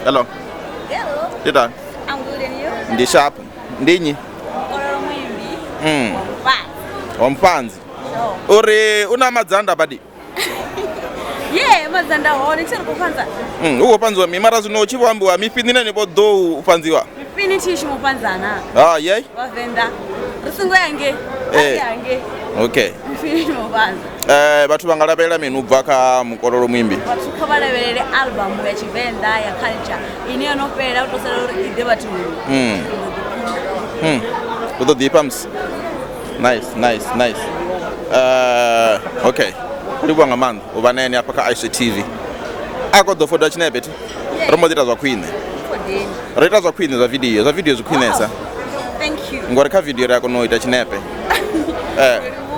Hello. Hello. Tita. I'm good and you? Ndi sharp. Ndi nnyi? Mukololo muimbi. Wa mupanzi. Sure. Uri u na madzanda badi. Yeah, madzanda hone tshi ri khou fhanza. U khou fhanziwa mi mara zwino tshi vho ambiwa mifhini nene vho ḓo u fhanziwa. Mifhini thi shuma u fhanzana. Ah, yeah. Vhavenḓa. Ri songo ya ngei. Eh. Ya ngei. Okay. Mifhini shuma u fhanza. Vhathu vha nga lavhelela mini u bva kha mukololo muimbi? Vhathu kha vha lavhelele album ya Tshivenḓa ya culture ine yo no fhela u tou sala uri i ḓe vhathuni. U ḓo ḓifha musi. Nice, nice, nice. Okay. Livhuwa nga maanḓa u vha na ene hafha kha ICTV. A khou ḓo foda tshinepe thi. Ro mbo ḓi ita zwa khwine. Ro ita zwa khwine zwa video, zwa video zwi khwinesa. Thank you. Ngori kha video ri a kona u ita tshinepe.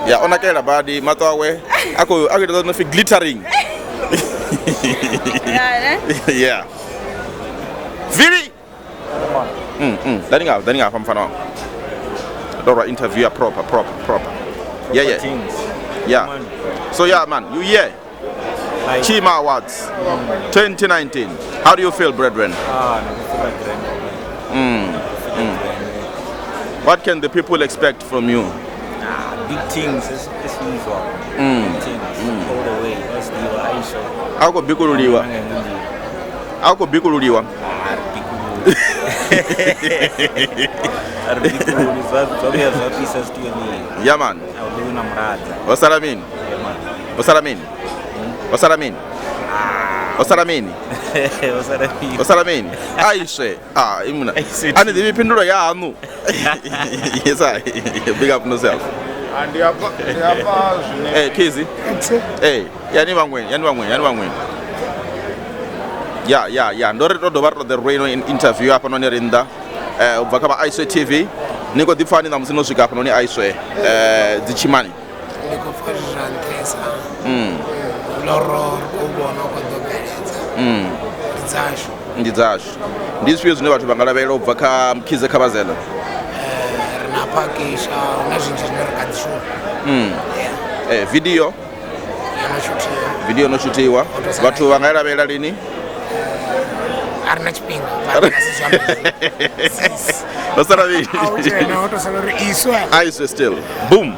Ya o nakela badi maṱo awe a khou ita no pfi glittering. Yeah. Yeah. Vili. Dani nga hafha mfana wangu. Ndo rwa interview ya proper. Yeah, yeah. Things. Yeah. Man. So yeah, man, you here. Like, Chima Awards 2019. How do you feel, brethren? Ah, no, grand. What can the people expect from you? Big things as usual. Big things all the way. That's the Aisha. Ako bikululiwa. Ako bikululiwa. Yeah, man. Osala mini. Osala mini. Osala mini. Osala mini. Osala mini. Aishe. Ah, imuna. Ani ḓivhi phindulo ya haṋu. Yes, I. Big up yourself. Ndi hafha zwine Eh, Kizi. Eh, yani vhaṅwe, yani vhaṅwe, yani vhaṅwe. Ya, ya, ya. Ndo ri to dovha ri ṱoḓe ro ino interview hafha noni ri nnḓa. U bva kha vha Aiswe TV. Ni khou ḓipfa hani ṋamusi no swika hafha noni Aiswe dzi tshimani? Ndi khou pfa zwi zwa nṱhesa. Loro ri khou vhona u khou ḓo bveledza. Ndi dzashu. Ndi dzashu. Ndi zwifhio zwine vhathu vha nga lavhelela u bva kha Mkhize Khabazela? Ri na phakisha, hu na zwinzhi zwine ri kha ḓi shuma. Video yo no shuthiwa. Video no shuthiwa. Vhathu vha nga i lavhelela lini? A ri na tshifhinga, mara nga si zwi ambe. Ro sala vhili. A u tshena, ho to sala uri iswe. Aiswe still. Boom.